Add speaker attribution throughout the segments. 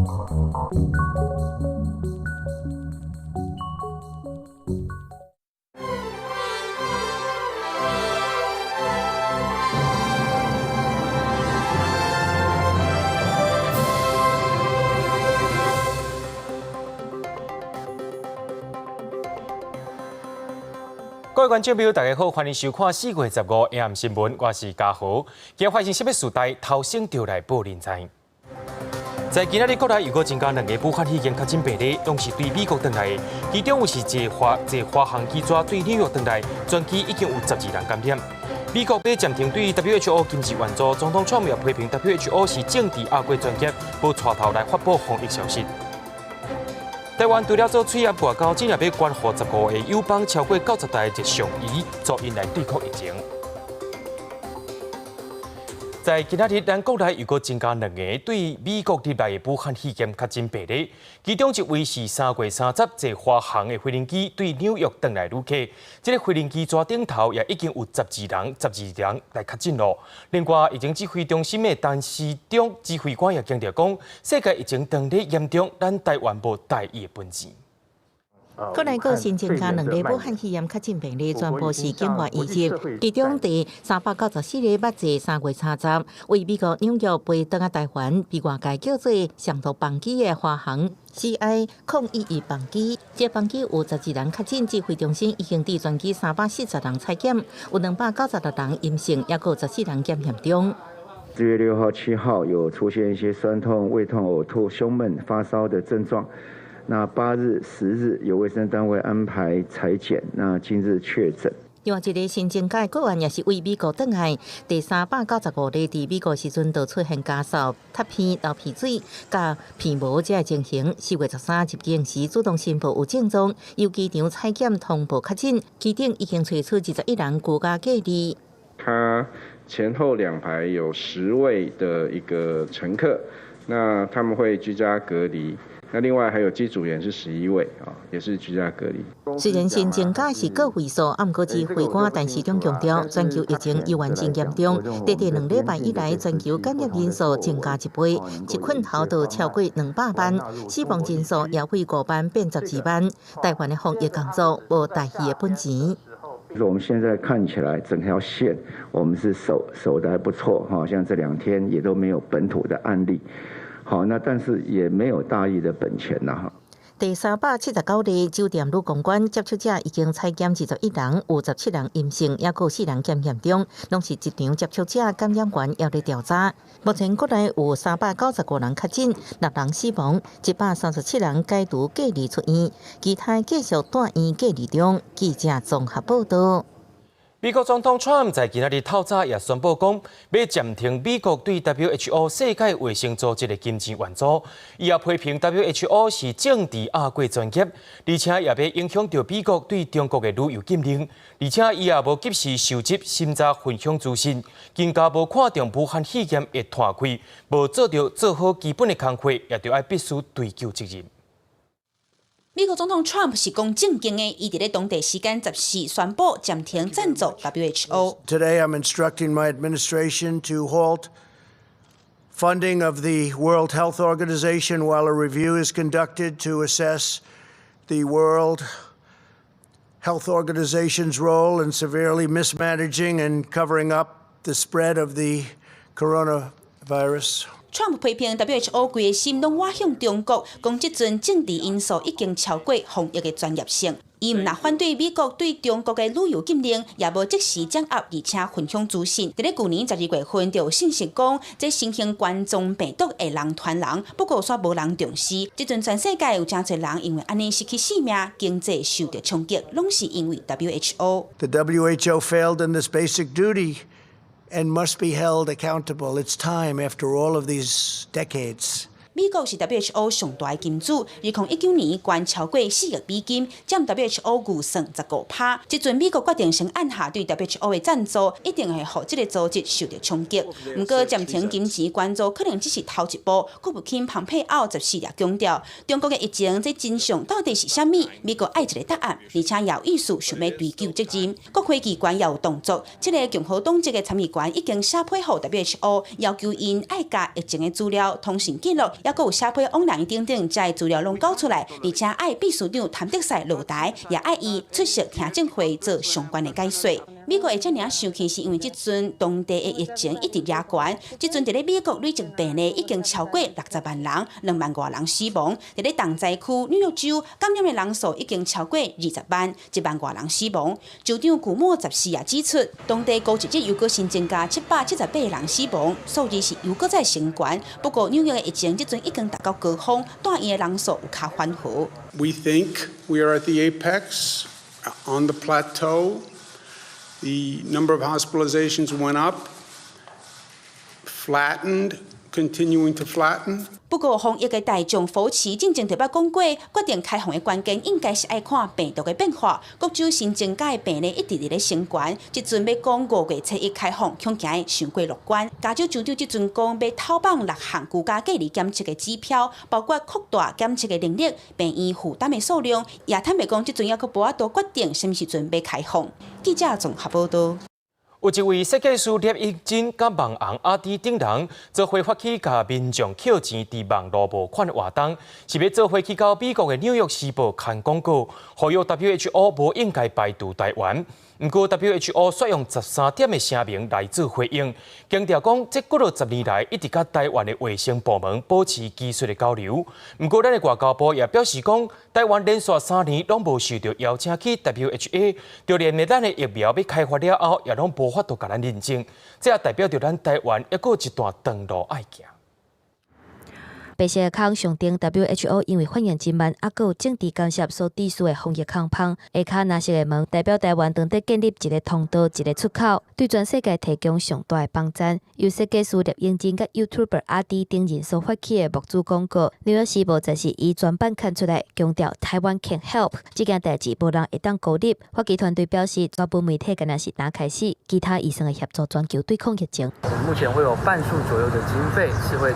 Speaker 1: 各位觀眾朋友，大家好，歡迎收看4月15 AM 新聞，我是嘉豪。今日發生啥物事代，頭先就來報恁知。在今仔日國內又閣增加兩个武漢肺炎確診病例，攏是對美國轉來的。其中有是坐華坐華航機紙對紐約轉來，全機已經有12人感染。美國欲暫停對 WHO 經濟援助，總統川普也批評 WHO 是政治壓過專業，無帶頭來發布防疫消息。台灣除了做喙罨外交，這也欲捐予15個友邦超過90台熱像儀，助𪜶來對抗疫情。在今仔日，咱國內又閣增加兩个對美國入來的武漢肺炎確診病例，其中一位是3月30坐華航的飛行機對紐約轉來旅客，這个飛行機紙頂頭也已經有十二人、十二人來確診囉。另外，疫情指揮中心的陳時中指揮官也強調講，世界疫情當咧嚴重，咱台灣無大意的本錢。
Speaker 2: 國內閣新增加兩個武漢肺炎確診病例，全部是境外移入。其中第394例捌坐3月30為美國紐約飛轉來台灣，被外界叫做上毒班機的華航 CI-011班機。這班機有十二人確診，指揮中心已經對全機340人採檢，有296人陰性，抑閣有14人檢驗中。
Speaker 3: 4月6號、7號有出現一些酸痛、胃痛、嘔吐、胸悶、發燒的症狀。那8日、10日有衛生單位安排採檢，那今日確診。
Speaker 2: 另外一个新增加個案也是為美國轉來，第395例佇美國時陣就出現咳嗽、咳鼻、流鼻水、佮鼻毛這个情形。4月13入境時主動申報有症狀，由機場採檢通報確診，機頂已經揣出21人居家隔離。
Speaker 4: 他前後兩排有10位的一個乘客，那他們會居家隔離。那另外還有機組員是11位啊，也是居家隔離。
Speaker 2: 雖然新增加是個位數，毋過指揮官陳時中強調，全球疫情依然真嚴重。短短2禮拜以來，全球感染人數增加一倍，一困頭就超過200萬，死亡人數也為5萬變12萬。台灣的防疫工作無大意的本錢。
Speaker 3: 我們現在看起來整條線，我們是守守得還不錯，哈，像這2天也都沒有本土的案例。好，那但是也沒有大意的本錢啦，哈。
Speaker 2: 第379例酒店女公關接觸者已經採檢21人，有17人陰性，抑閣有四人檢驗中，攏是一場接觸者感染源猶咧調查。目前國內有395人確診，六人死亡，137人解除隔離出院，其他繼續住院隔離中。記者綜合報道。
Speaker 1: 美國總統川普在今仔日透早也宣布講，欲暫停美國對 WHO 世界衛生組織的金錢援助。伊也批評 WHO 是政治壓過專業，而且也欲影響著美國對中國的旅遊禁令。而且伊也無及時收集審查分享資訊，更加無看重武漢肺炎會傳開，無做著做好基本的工課，也著愛必須追究責任。
Speaker 5: 美國總統 Trump 是講正經的，伊佇咧當地時間14宣布暫停贊助 WHO。
Speaker 6: Today, I'm instructing my administration to halt funding of the World Health Organization while a review is conducted to assess the World Health Organization's role in severely mismanaging and covering up the spread of the coronavirus.
Speaker 5: Trump 批評 WHO 規个心攏倚向中國，講這陣政治因素已經超過防疫的專業性。伊毋但反對美國對中國的旅遊禁令，也無及時掌握而且分享資訊。佇咧舊年12月份就有信息講，這新型冠狀病毒會人傳人，不過煞無人重視。這陣全世界有誠濟人因為按呢失去性命，經濟受著衝擊，攏是因為 WHO。
Speaker 6: The WHO failed in this basic duty and must be held accountable. It's time after all of these decades.
Speaker 5: 美國是 WHO 上大的金主，2019年捐超過4億美金，佔 WHO 預算15趴。這陣美國決定先按下對 WHO 的贊助，一定會予這個組織受著衝擊。毋過暫停金錢捐助可能只是頭一步。國務卿蓬佩奧14也強調，中國的疫情這真相到底是啥物？美國愛一個答案，而且也有意思想欲追究責任。國會機關也有動作，這个共和黨籍的參議員已經寫批予 WHO，要求𪜶愛共疫情的資料、通訊記錄。猶閣有寫批往來等等，遮的資料攏交出來，而且愛秘書長譚德塞落台，也愛伊出席聽證會做相關的解說。美國會遮爾仔生氣，是因為這陣當地的疫情一直夯懸，這陣佇咧美國累積病例已經超過60萬人，2萬外人死亡。佇咧重災區紐約州感染的人數已經超過20萬，1萬外人死亡。州長古莫14也指出，當地過一日又閣新增加778人死亡，數字是又閣再升懸。不過紐約的疫情這陣已經達到高峰，住院的人數有較緩和。
Speaker 7: We think we are at the apex on the plateau. The number of hospitalizations went up, flattened, continuing to flatten.
Speaker 5: 不過，防疫的大將佛奇進前特別講過，決定開放的關鍵應該是愛看病毒的變化。各州新增加的病例一直佇咧升懸，這陣欲講5月初1開放，恐驚會傷過樂觀。加州州長這陣講欲透放六項居家隔離檢測的指標，包括擴大檢測的能力、病院負擔的數量，也坦白講，這陣猶閣無法度決定啥物時陣欲開放。記者綜合報道。
Speaker 1: 有一位設計師聶永真佮網紅阿滴等人做伙發起共民眾扣錢佇網路募款活動，是欲做伙去到美國的紐約時報刊廣告，呼籲 WHO 無應該排除台灣。毋過 WHO 煞用13點的聲明來做回應，強調講這幾落十年來一直佮台灣的衛生部門保持技術的交流。毋過咱的外交部也表示講，台灣連續3年攏無受著邀請去 WHA，就連咱的疫苗欲開發了後，也攏無法度共咱認證。這也代表著咱台灣猶閣有一段長路愛行。
Speaker 8: 白色的空象徵 WHO 因為反應真慢，猶閣有政治干涉所致使的防疫空縫。下跤藍色的門代表台灣當佇建立一个通道、一個出口，對全世界提供上大的幫贊。由設計師聶永真佮 YouTuber 阿滴等人所發起的募資廣告，紐約時報就是以專版刊出來，強調台灣 can help 這件代誌無人會當孤立。發起團隊表示，全部媒體敢若是剛開始，其他醫生的協助全球對抗疫情。
Speaker 9: 目前會有半數左右的經費是會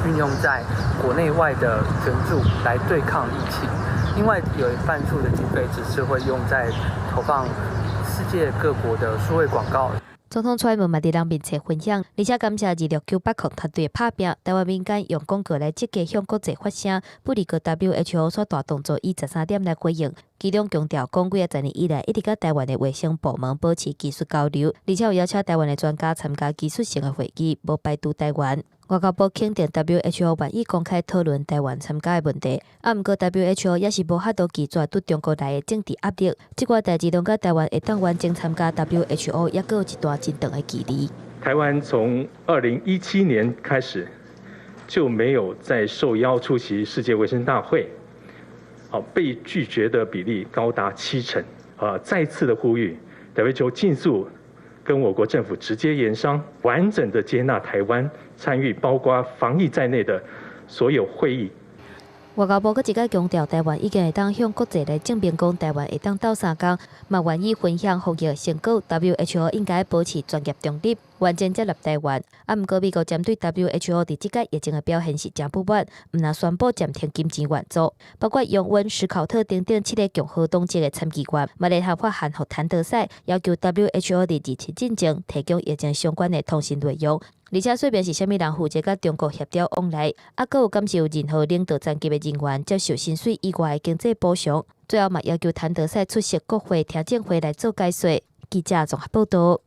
Speaker 9: 運用在國內外的捐助來對抗疫情，另外有一半數的經費只是會用在投放世界各國的數位廣告。
Speaker 8: 總統蔡英文嘛佇人面前分享，而且感謝26980團隊的拍拚，台灣民間用廣告來積極向國際發聲，不離個 WHO 煞大動作以13點來回應，其中強調講幾仔十年以來一直佮台灣的衛生部門保持技術交流，而且有邀請台灣的專家參加技術性的會議，無排除台灣。外交部肯定 WHO 願意公開討論台灣參加的問題，啊，毋過 WHO 也是無法度拒絕對中國來的政治壓力。這寡代誌攏佮台灣會當完整參加 WHO，猶閣有一段真長的距離。
Speaker 10: 台灣從2017年開始就沒有再受邀出席世界衛生大會，好，被拒絕的比例高達7成。啊，再次的呼籲 WHO 盡速跟我國政府直接研商，完整的接納台灣參與包括防疫在內的所有會議。
Speaker 8: 外交部閣一擺強調，台灣已經會當向國際來證明講，台灣會當鬥相共，嘛願意分享防疫成果。WHO 應該保持專業中立，完整接納台灣。啊，毋過美國針對 WHO 佇這擺疫情的表現是誠不滿，毋但宣布暫停金錢援助，包括楊溫、史考特等等七个共和黨籍的參議員，嘛聯合發函予譚德塞，要求 WHO 佇27進前提供疫情相關的通訊內容。而且說明是啥物人負責佮中國協調往來，猶閣有感受任何領導層級的人員接受薪水以外的經濟補償。最後嘛要求譚德塞出席國會聽證會來做解說。記者綜合報道。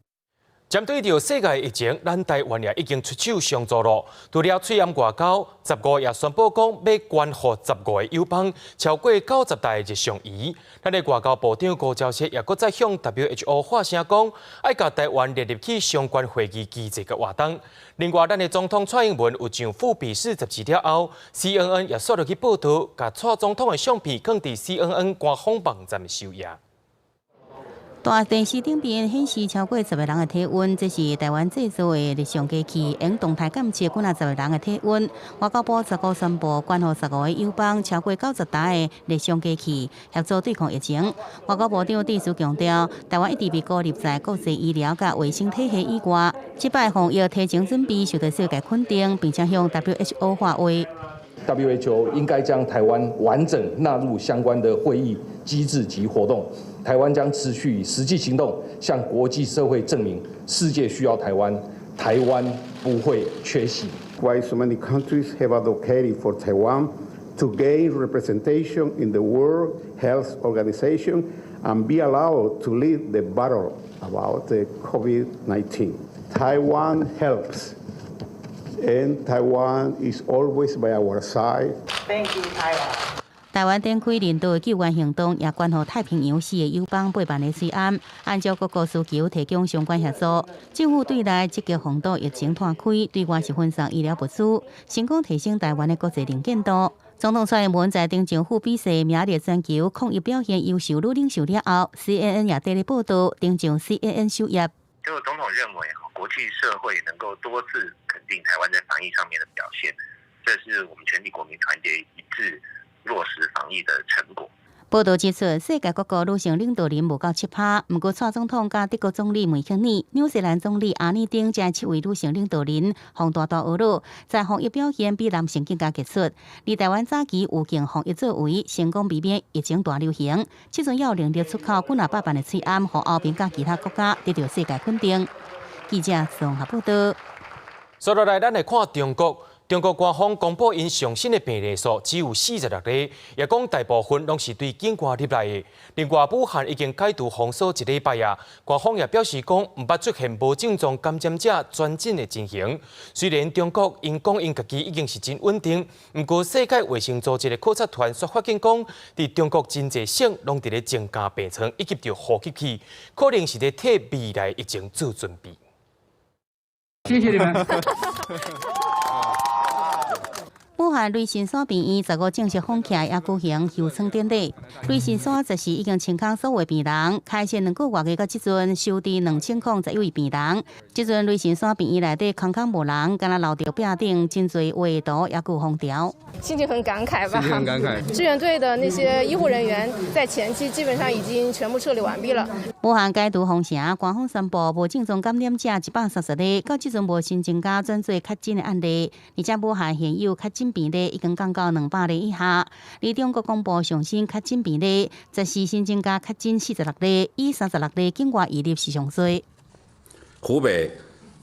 Speaker 1: 針對著世界疫情，咱台灣也已經出手相助咯。除了喙罨外交，十五也宣布講欲捐予15个友邦超過90台熱像儀。咱的外交部長吳釗燮也閣再向 WHO 發聲講，愛共台灣列入去相關會議機制的活動。另外，咱的總統蔡英文有上富比士雜誌了後，CNN 也煞落去報道，共蔡總統的相片囥佇 CNN 官方網站的首頁。
Speaker 2: 大電視頂邊顯示超過十个人的體溫，這是台灣製造的熱像機器，用動態監測幾若十个人的體溫。外交部十五宣布，捐予15个友邦超過90台的熱像機器，協助對抗疫情。外交部長致辭強調，台灣一直被孤立在國際醫療佮衛生體系以外，這擺防疫提前準備受到世界肯定，並且向 WHO 發話。
Speaker 11: WHO 應該將台灣完整納入相關的會議機制及活動。台灣將持續以實際行動向國際社會證明，世界需要台灣，台灣不會缺席。
Speaker 12: Why so many countries have advocated for Taiwan to gain representation in the World Health Organization and be allowed to lead the battle about the COVID-19. Taiwan helps, and Taiwan is always by our side.
Speaker 13: Thank you, Taiwan.
Speaker 5: 台灣展開人道的救援行動，也捐予太平洋四個友邦8萬个喙罨，按照各國需求提供相關協助。政府對內積極防堵疫情湠開，對外是分送醫療物資，成功提升台灣的國際能見度。總統蔡英文在頂上富比士名列全球抗疫表現優秀女領袖了後，CNN 也佇咧報導登上 CNN 首頁。
Speaker 14: 就總統認為，國際社會能夠多次肯定台灣在防疫上面的表現，這是我們全體國民團結一致落實防疫的成果。
Speaker 5: 報導指出，世界各國女性領導人無夠7%，毋過蔡總統佮德國總理梅克爾、紐西蘭總理阿爾丁這7位女性領導人，予大大呵咾，在防疫表現比男性更加傑出。而台灣早期有勁防疫作為，成功避免疫情大流行，這陣有能力出口幾若百萬的喙罨，予歐盟佮其他國家得到世界肯定。記者綜合報導。
Speaker 1: 接落來，咱來看中國。中國官方公布𪜶上新的病例數只有46例，也講大部分攏是對境外入來的。另外，武漢已經解除封鎖一禮拜啊，官方也表示講，毋捌出現無症狀感染者轉診的情形。雖然中國𪜶講𪜶家己已經是真穩定，毋過世界衛生組織的考察團卻發現講，佇中國真濟省攏佇咧增加病床以及著呼吸器，可能是咧替未來疫情做準備。
Speaker 15: 謝謝你們。
Speaker 5: 武漢雷神山病院15正式封起來，也舉行休倉典禮。雷神山這時已經清空所有病人，開設2個月到這陣收治2011位病人。這陣雷神山病院內底空空無人，干焦留著壁頂真濟畫圖，也閣有封條。
Speaker 16: 心情很感慨吧？
Speaker 15: 心情很感慨。
Speaker 16: 支援隊的那些醫護人員在前期基本上已經全部撤離完畢了。
Speaker 5: 武漢解除封城，官方宣布無症狀感染者130例，到這陣無新增加轉做確診的案例，而且武漢現有確診病例已經降到200例以下。而中國公布上新確診病例，十四新增加確診46例，以36例境外移入是上濟。
Speaker 17: 湖北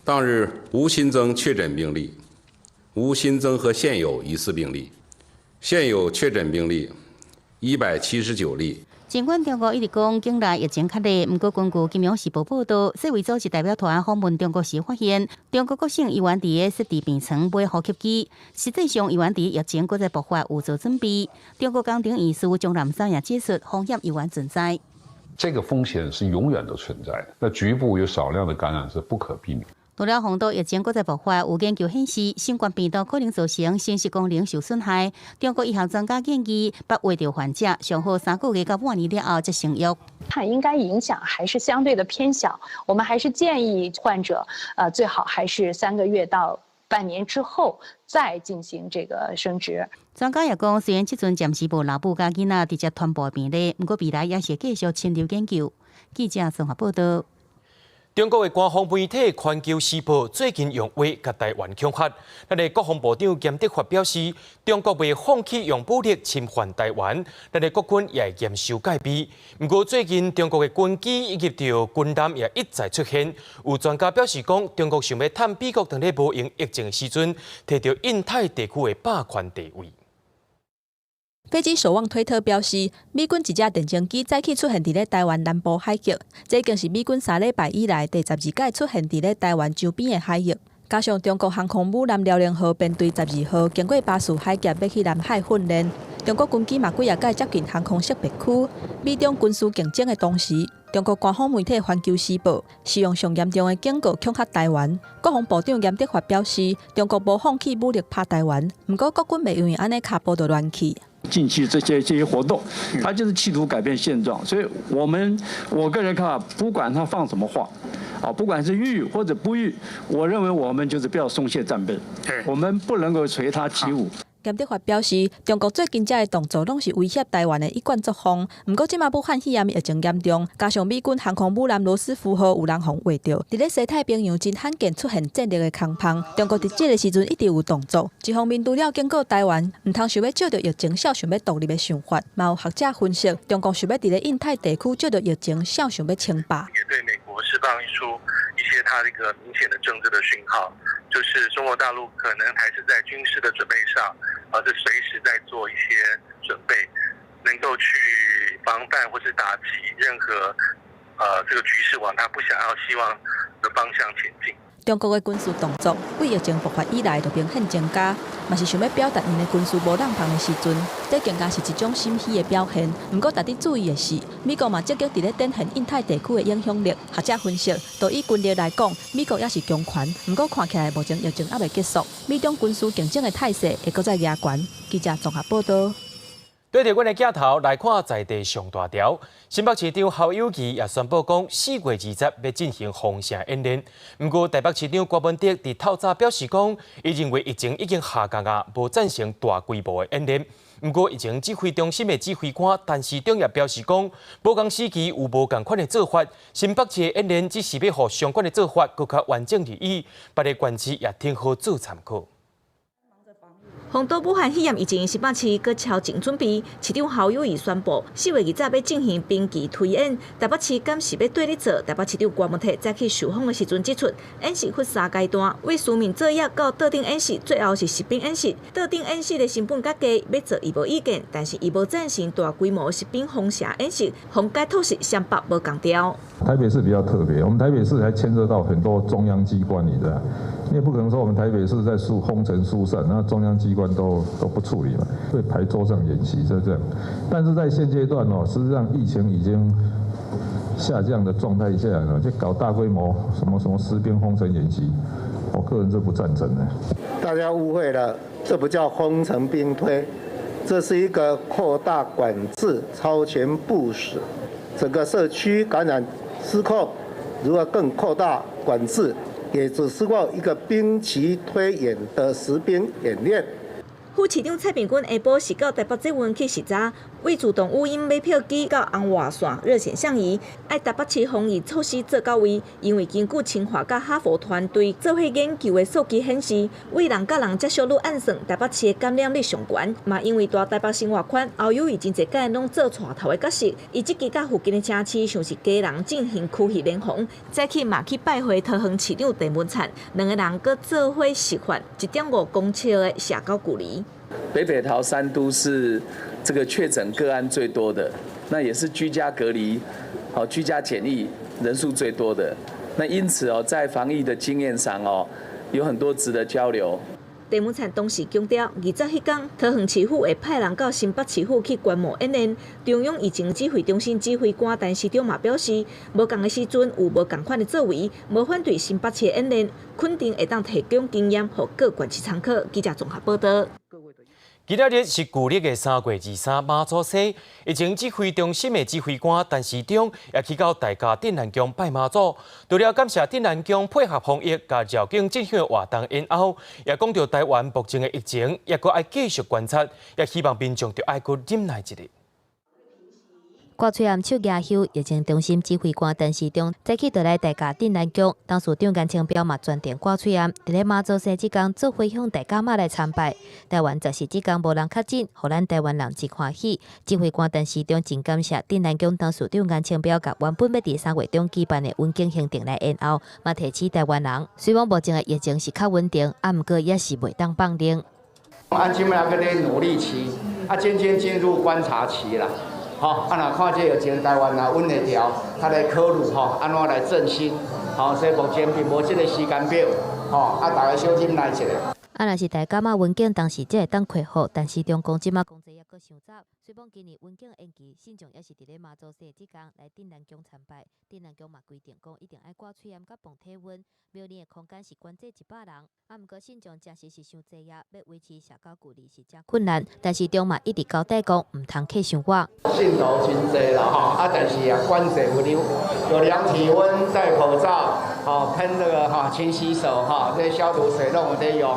Speaker 17: 當日無新增確診病例，無新增和現有疑似病例，現有確診病例179例。
Speaker 5: 儘管中國一直講境內疫情較低，毋過根據《金融時報》報導，世衛組織代表團訪問中國時發現，中國各省醫院佇咧設置病床買呼吸機，實際上醫院佇疫情閣再爆發有做準備。中國工程院士鍾南山也指出，風險猶原存在。
Speaker 18: 這個風險是永遠都存在的，那局部有少量的感染是不可避免。
Speaker 5: 除了防堵疫情閣再爆發，有研究顯示，新冠病毒可能造成生殖功能受損害。中國醫學專家建議，捌畫著患者上好3個月到半年了後才生育。
Speaker 19: 它應該影響還是相對的偏小，我們還是建議患者，最好還是3個月到半年之後再進行這個生殖。
Speaker 5: 專家也講，雖然這陣暫時無老母佮囡仔直接傳播病例，毋過未來也是繼續深入研究。記者綜合報導。
Speaker 1: 中國的官方媒體《環球時報》最近用話共台灣恐嚇，咱的國防部長嚴德發表示，中國袂放棄用武力侵犯台灣，咱的國軍也會嚴守戒備。毋過最近中國的軍機以及著軍艦也一再出現，有專家表示講，中國想欲趁美國當咧無閒疫情的時陣，提著印太地區的霸權地位。
Speaker 20: 飛機守望推特表示，美軍一架戰爭機早起出現佇咧台灣南部海域，這已經是美軍3禮拜以來第12擺出現佇咧台灣周邊的海域。加上中國航空母艦遼寧號編隊12號經過巴士海峽欲去南海訓練，中國軍機嘛幾若擺接近航空識別區。美中軍事競爭的同時，中國官方媒體《環球時報》是用上嚴重的警告恐嚇台灣。國防部長嚴德發表示，中國無放棄武力拍台灣，毋過國軍袂因為按呢跤步就軟去。
Speaker 21: 近期這些活動，他就是企圖改變現狀，所以我個人看法，不管他放什麼話，啊，不管是欲或者不欲，我認為我們就是不要鬆懈戰備，我們不能夠隨他起舞。
Speaker 20: 嚴德發表示，中國最近這个動作攏是威脅台灣的一貫作風。毋過，這馬武漢肺炎疫情嚴重，加上美軍航空母艦羅斯福號有人予畫著，佇咧西太平洋真罕見出現戰略的空縫。中國佇這个時陣一直有動作，一方面除了警告台灣，毋通想欲藉著疫情痟想欲獨立的想法，嘛有學者分析，中國想欲佇咧印太地區藉著疫情痟想欲稱霸。
Speaker 14: 也對美國釋放出一些它一個明顯的政治的訊號，就是中國大陸可能還是在軍事的準備上，而是隨時在做一些準備，能夠去防範或是打擊任何，這個局勢往他不想要希望的方向前進。
Speaker 20: 中國的軍事動作，對疫情爆發以來就明顯增加，嘛是想欲表達𪜶的軍事無挵放的時陣，這更加是一種心虛的表現。毋過，值得注意的是，美國嘛積極佇咧展現印太地區的影響力。學者分析，就以軍力來講，美國猶是強權。毋過看起來目前疫情猶未結束，美中軍事競爭的態勢會閣再加懸。記者綜合報導。
Speaker 1: 對著阮的鏡頭來看，在地上大條，新北市長侯友宜也宣布講，4月20欲進行封城演練。毋過台北市長柯文哲佇透早表示講，伊認為疫情已經下降啊，無贊成大規模的演練。毋過疫情指揮中心的指揮官陳時中也表示講，無仝時期有無仝款的做法，新北市的演練只是欲予相關的做法閣較完整而已，別个縣市也挺好做參考。
Speaker 4: 防堵武漢肺炎疫情，新北市閣超前準備。市長侯友宜宣布，4月20欲進行兵棋推演。台北市敢是欲綴咧做？台北市長柯文哲早起受訪的時陣指出，演習分三階段，為書面作業到桌頂演習，最後是實兵演習。桌頂演習的成本較低，欲做伊無意見，但是伊無贊成大規模實兵封城演習，封解套是雙北無仝調。
Speaker 22: 台北市比較特別，我們台北市還牽涉到很多中央機關，你知道？你也不可能說我們台北市在疏封城疏散，那中央機關都不處理嘛，會排桌上演習就這樣。但是在現階段哦，實際上疫情已經下降的狀態下呢，就搞大規模什麼什麼實兵封城演習，我個人是不贊成的。
Speaker 23: 大家誤會了，這不叫封城兵推，這是一個擴大管制、超前部署，整個社區感染失控，如果更擴大管制，也只是過一個兵棋推演的實兵演練。
Speaker 4: 副市長蔡炳坤下晡是到台北捷運去視察，為自動語音買票機到紅外線熱線相移，愛台北市防疫措施做到位。因為根據清華佮哈佛團隊做伙研究的數據顯示，為人佮人接觸率按算，台北市的感染率上懸。嘛因為大台北生活圈侯友宜真濟屆攏做帶頭的角色，伊這期佮附近的城市像是家人進行區域聯防，早起嘛去拜會桃園市長鄭文燦，兩个人閣做伙示範1.5公尺的社交距離。
Speaker 24: 北北桃三都是這個確診個案最多的，那也是居家隔離、好居家檢疫人數最多的。那因此哦，在防疫的經驗上哦，有很多值得交流。
Speaker 4: 鄭文燦當時強調，20彼工，桃園市府會派人到新北市府去觀摩演練。中央疫情指揮中心指揮官陳時中嘛表示，無仝的時陣有無仝款的作為，無反對新北市的演練，肯定會當提供經驗予各縣市參考。記者綜合報導。
Speaker 1: 今仔日是舊曆的3月23，媽祖生。疫情指揮中心的指揮官陳時中也去到大甲鎮瀾宮拜媽祖，除了感謝鎮瀾宮配合防疫，佮繞境進行的活動以後，也講著台灣目前的疫情，猶閣愛繼續觀察，也希望民眾著愛閣忍耐一下。
Speaker 8: 掛喙罨手舉香，疫情中心指揮官陳時中早起就來大甲鎮瀾宮，董事長顏清標嘛專程掛喙罨，佇咧媽祖生這工做伙向大甲媽來參拜。台灣十四這工無人確診，予咱台灣人真歡喜。指揮官陳時中真感謝鎮瀾宮董事長顏清標共原本欲佇3月中舉辦的穩健行程來延後，嘛提醒台灣人，雖講目前的疫情是較穩定，啊毋過也是袂當放任。
Speaker 25: 啊，這擺閣咧努力期，啊，漸漸進入觀察期啦。吼，啊，若看這疫情台灣若穩會牢，較來考慮吼，按怎來振興，吼，所以目前並無這個時間表，吼，啊，大家小忍耐一下。
Speaker 8: 啊，若是大甲媽穩健當時才會當恢復，但是中共這馬工作猶閣傷早。雖講今年穩健延期，信眾也是佇咧媽祖生這工來鎮瀾宮參拜。鎮瀾宮嘛規定講一定愛掛喙罨佮磅體溫，廟內的空間是限制100人。啊，毋過信眾誠實是傷濟啊，欲維持社交距離是誠困難。但是中嘛一直交代講，毋通客傷倚。
Speaker 25: 信徒真濟啦吼，啊，但是啊，管制有有量體溫、戴口罩、吼噴這個吼勤洗手吼，這消毒水攏有咧用。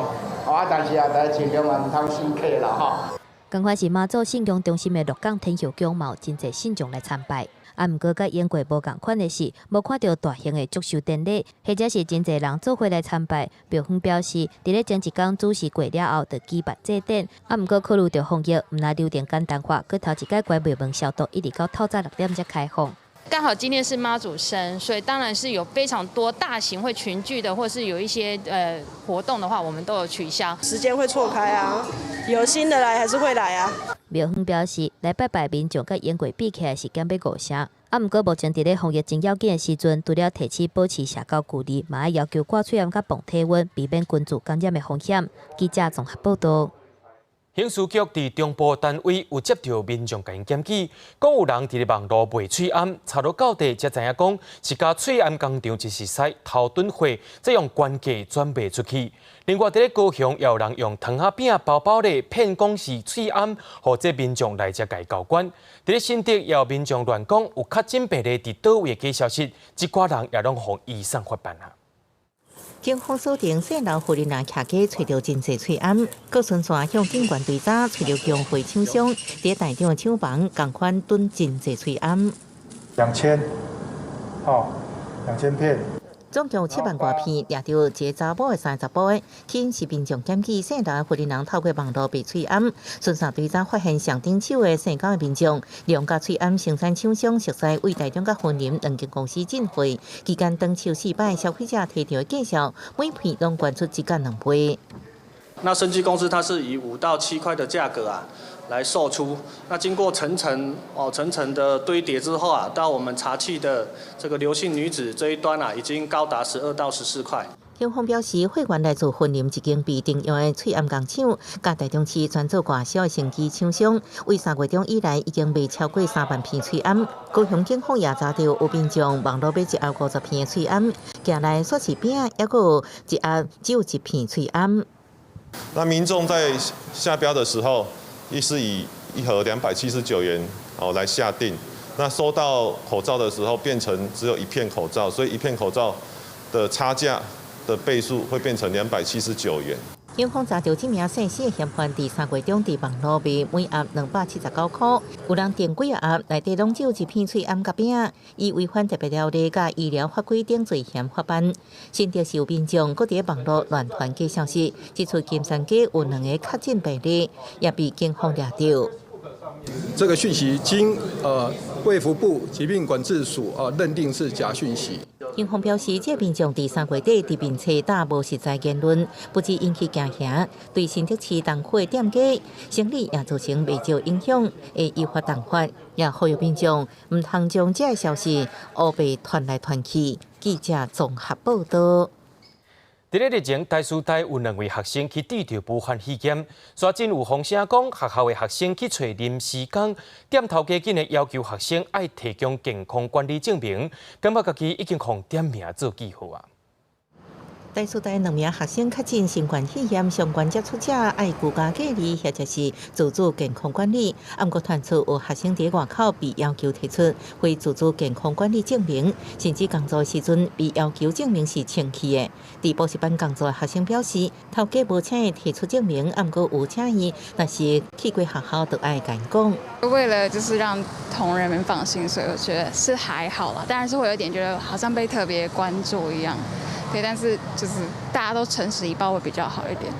Speaker 25: 啊，但是啊，但盡量嘛毋通死客啦吼。
Speaker 8: 仝款是媽祖信仰中心的鹿港天后宮，嘛有真濟信眾來參拜。啊，毋過佮英國無仝款的是，無看著大型的祝壽典禮，或者是真濟人做伙來參拜。廟方表示，佇咧前一工主事過了後，就舉辦祭典。啊，毋過考慮著防疫，毋但流程簡單化，閣頭一擺關廟門消毒，一直到透早6點才開放。
Speaker 3: 剛好今天是媽祖生，所以當然是有非常多大型會群聚的，或是有一些活動的話，我們都有取消。
Speaker 6: 時間會錯開啊，有新的來還是會來啊。
Speaker 8: 廟方表示，來拜拜民眾佮往過比起來是減欲五成。啊，毋過目前佇咧防疫真要緊的時陣，除了提醒保持社交距離，嘛愛要求掛喙罨佮磅體溫，避免群聚感染的風險。記者綜合報導。
Speaker 1: 刑事局佇中部單位有接著民眾共𪜶檢舉，講有人佇咧網路賣喙罨，查落到底才知影講是共喙罨工廠一熟似偷囤貨，再用懸價轉賣出去。另外佇咧高雄，也有人用糖仔餅包包咧騙講是喙罨，予這民眾來遮共交關。佇咧新竹，也有民眾亂講有確診病例佇佗位的假消息，這寡人也攏予移送法辦啊。
Speaker 2: 警方鎖定姓劉婦人徛街揣著真濟喙罨，閣順線向警員追查，揣著供貨廠商佇台中的廠房仝款囤真濟喙罨。
Speaker 7: 2000，哦，2000片。
Speaker 2: 總共有7萬外片，掠著一個查某的30包，起因是民眾檢舉姓劉的婦人透過網路賣喙罨，順線追查發現上頂手的姓江的民眾，兩家喙罨生產廠商熟似為台中佮雲林兩間公司進貨，期間轉手四擺，消費者提著的介紹，每片攏懸出1到2倍。
Speaker 9: 那生技公司它是以5到7塊的價格啊來售出，那經過層層哦層層的堆疊之後啊，到我們查緝的這個劉姓女子這一端啊，已經高達12到14塊。
Speaker 2: 警方表示，貨源來自雲林一間被停用的喙罨工廠，佮台中市專做外銷的生技廠商，為3月中以來已經賣超過3萬片喙罨。高雄警方也查著有民眾網路買一盒50片的喙罨，寄來煞是餅，猶閣有一盒只有一片喙罨。
Speaker 10: 那民眾在下標的時候，亦是以一盒279元哦來下訂。那收到口罩的時候，變成只有一片口罩，所以一片口罩的差價的倍數會變成279元。
Speaker 2: 警方查著這名姓施的嫌犯，佇3月中佇網路賣每盒279塊，有人訂幾盒，內底攏只有一片喙罨佮餅，以違反特別條例佮醫療法規等罪嫌法辦。新竹市有民眾閣佇網路亂傳假消息，指出金山街有兩个確診病例，也被警方掠著。
Speaker 26: 這個訊息經衛福部疾病管制署認定是假訊息。
Speaker 2: 警方表示，這民眾佇3月底佇面冊打無實在言論，不只引起驚嚇，對新竹市東區的店家生理也造成袂少影響，會依法重罰。也呼籲民眾毋通將這个消息烏白傳來傳去。記者綜合報導。
Speaker 1: 佇咧日前，台師大有兩位學生去得著武漢肺炎，煞真有風聲講，學校的學生去揣臨時工，店頭家緊的要求學生愛提供健康管理證明，感覺家己已經予點名做記號啊。
Speaker 2: 台師大兩名學生確診新冠肺炎相關接觸者愛居家隔離，或者是自主健康管理。毋過傳出有學生佇外口被要求提出非自主健康管理證明，甚至工作時陣被要求證明是清氣的。佇補習班工作的學生表示，頭家無請伊提出證明，毋過有請伊，若是去過學校就愛共𪜶講。
Speaker 27: 為了就是讓同仁們放心，所以我覺得是還好啦，當然是會有點覺得好像被特別關注一樣。對，但是就是大家都誠實以報會比較好一點。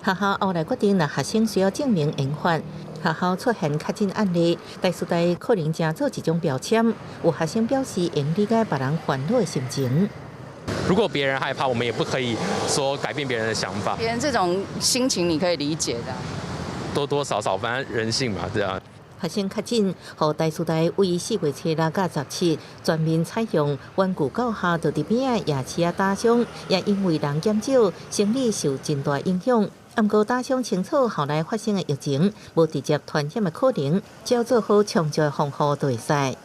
Speaker 2: 學校後來決定，若學生需要證明研發，學校出現確診案例，台師大可能正做一種標籤。有學生表示，會理解別人煩惱的心情。
Speaker 28: 如果別人害怕，我們也不可以說改變別人的想法。
Speaker 29: 別人這種心情你可以理解的。
Speaker 28: 多多少少，反正人性嘛，這樣。
Speaker 2: 學生確診，予台師大為4月初六佮17全面採用遠距教學，就佇邊仔夜市仔打殤，也因為人減少，生理受真大影響。毋過打殤清楚校內發生的疫情，無直接傳染的可能，只要做好充足的防護就會使。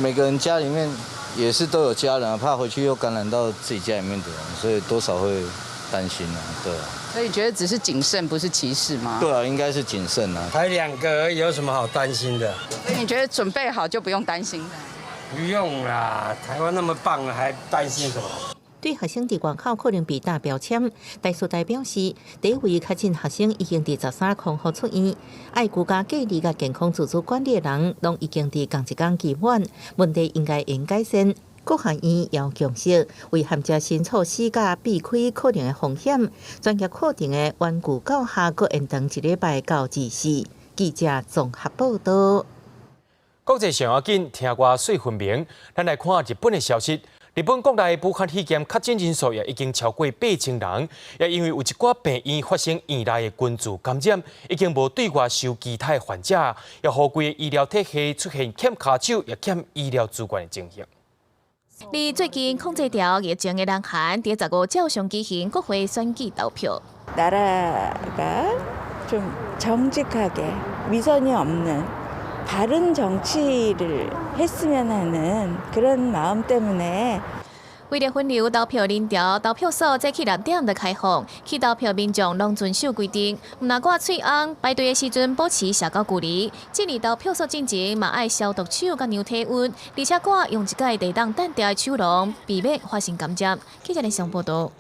Speaker 30: 每個人家裡面也是都有家人，怕回去又感染到自己家裡面的人，所以多少會擔心啊，對啊。
Speaker 29: 所以覺得只是謹慎，不是歧視嗎？
Speaker 30: 對啊，應該是謹慎啊。
Speaker 31: 才兩個而已，有什麼好擔心的？
Speaker 29: 所以你覺得準備好就不用擔心？
Speaker 31: 不用啦，台灣那麼棒，還擔心什麼？
Speaker 2: 對學生佇外口可能被打標籤，台師大表示，第一位確診學生已經佇13康復出院，愛居家隔離佮健康自主管理的人，攏已經佇仝一工期滿，問題應該會改善。各學院也有共識，為銜接新措施佮避開可能的風險，專業課程的遠距教學閣延長一禮拜到24。記者綜合報導。
Speaker 1: 國際上要緊，聽歌媠分明。咱來看日本的消息。日本國內武漢肺炎確診人數也已經超過8000人，也因為有一寡病院發生院內的群聚感染，已經無對外收其他的患者，也予規个醫療體系出現欠跤手，也欠醫療資源的情形。
Speaker 5: 而最近控制著疫情的南韓，佇15照常舉行國會選舉投票。
Speaker 11: 나라가 좀 정직하게 위선이 없는 바른 정치를 했으면 하는 그런 마음 때문에
Speaker 5: 為著分流投票人潮，投票所早起6點就開放，去投票民眾攏遵守規定，毋但掛喙甕，排隊的時陣保持社交距離。進入投票所進前嘛愛消毒手佮量體溫，而且閣用一擺地當單調的手籠，避免發生感染。記者連上報導。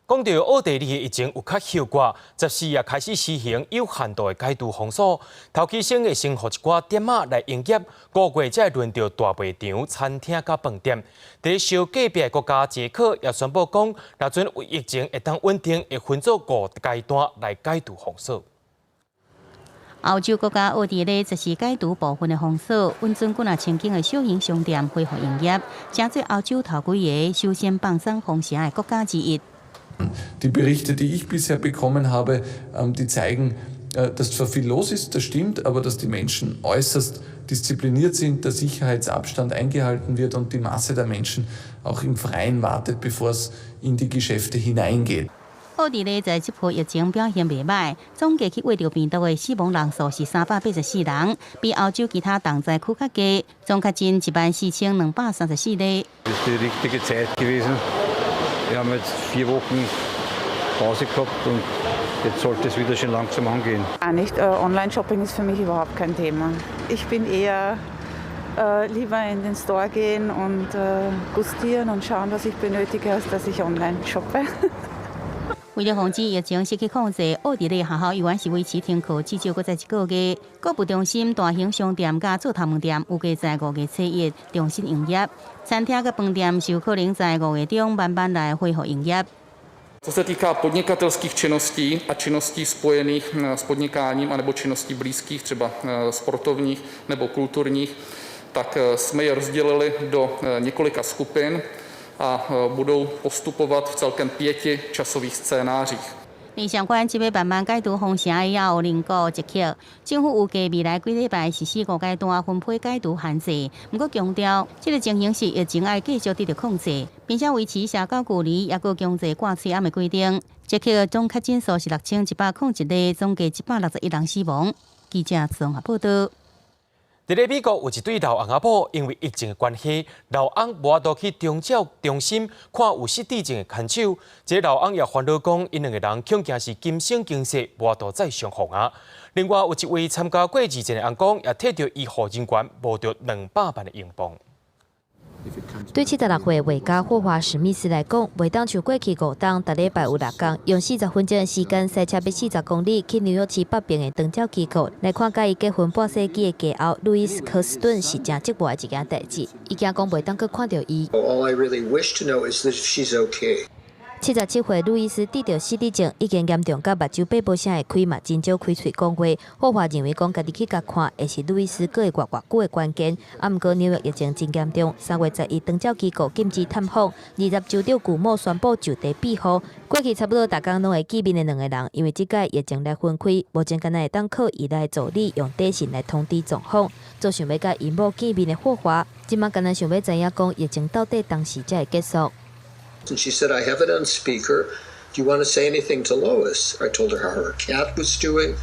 Speaker 1: 講到奧地利的疫情有較歇掛，14也開始實行有限度的解除封鎖。頭起先會先予一寡店仔來營業，5月才會輪著大賣場、餐廳佮飯店。佇小隔壁的國家捷克也宣布講，若準疫情會當穩定，會分做五階段來解除封鎖。
Speaker 2: 歐洲國家奧地利14解除部分的封鎖，允准幾若千間的小型商店恢復營業，成做歐洲頭幾個首先放鬆封城的國家之一。
Speaker 12: Die Berichte, die ich bisher bekommen habe, die zeigen, dass zwar viel los ist, das stimmt, aber dass die Menschen äußerst diszipliniert sind, der Sicherheitsabstand eingehalten wird und die Masse der Menschen auch im Freien wartet, bevor es in die Geschäfte hineingeht.
Speaker 2: 奧地利在這波疫情表現袂䆀，總計去穢著病毒的死亡人數是384人，比歐洲其他同災區較低，總確診14,234例。
Speaker 13: Das ist die richtige Zeit gewesen. Wir haben jetzt 4 Wochen Pause gehabt und jetzt sollte es wieder schön langsam angehen.
Speaker 27: Gar nicht. Online-Shopping ist für mich überhaupt kein Thema. Ich bin eher lieber in den Store gehen und gustieren und schauen, was ich benötige, als dass ich online shoppe.
Speaker 2: 為著防止疫情失去控制，奧地利學校猶原是維持停課至少閣再一個月。購物中心、大型商店佮做頭毛店預計在5月初1重新營業。餐廳佮飯店是有可能在5月中慢慢來恢復營業。
Speaker 14: Co se týká podnikatelských činností a činností spojených s podnikáním anebo činností blízkých, třeba sportovních nebo kulturních, tak jsme je rozdělili do několika skupin a budou postupovat v celkem pěti časových scénářích.
Speaker 2: 而相關這欲慢慢解除封城的也有鄰國捷克，政府預計未來幾禮拜實施五階段分批解除限制。毋過強調，這个情形是疫情愛繼續得著控制，並且維持社交距離，抑閣強制掛喙罨的規定。捷克總確診數是6101例，總計161人死亡。記者綜合報導。
Speaker 1: 佇咧美國有一對老翁仔某，因為疫情的關係，老翁無法度去長照中心看有失智症的牽手。這个老翁也煩惱講，𪜶兩个人恐驚是今生今世無法度再相逢啊。另外有一位參加過二戰的翁公，也替著醫護人員募著200萬的英鎊。
Speaker 8: 對76歲畫家霍華史密斯來講，袂當像過去5冬，逐禮拜有6工，用40分鐘的時間駛車欲40公里去紐約市北邊的長照機構來看佮伊結婚半世紀的繼後路易斯科斯頓是誠折磨的一件代誌。伊驚講袂當閣看著伊。
Speaker 15: All I really wish to know is that she's okay.
Speaker 8: 77歲路易斯得著失智症，已經嚴重甲目睭擘無啥會開，嘛真少開喙講話。霍華認為講，家己去共看，會是路易斯閣會活偌久的關鍵。啊，毋過紐約疫情真嚴重，3月11長照機構禁止探訪，20州長古莫宣布就地庇護。過去差不多逐工攏會見面的兩个人，因為這擺疫情來分開，目前敢若會當靠伊來助理用短信來通知狀況。做想欲佮𪜶某見面的霍華，這馬敢若想欲知影講疫情到底當時才會結束。
Speaker 15: And she said, I have it on speaker. Do you want to say anything to Lois? I told her how her cat was doing.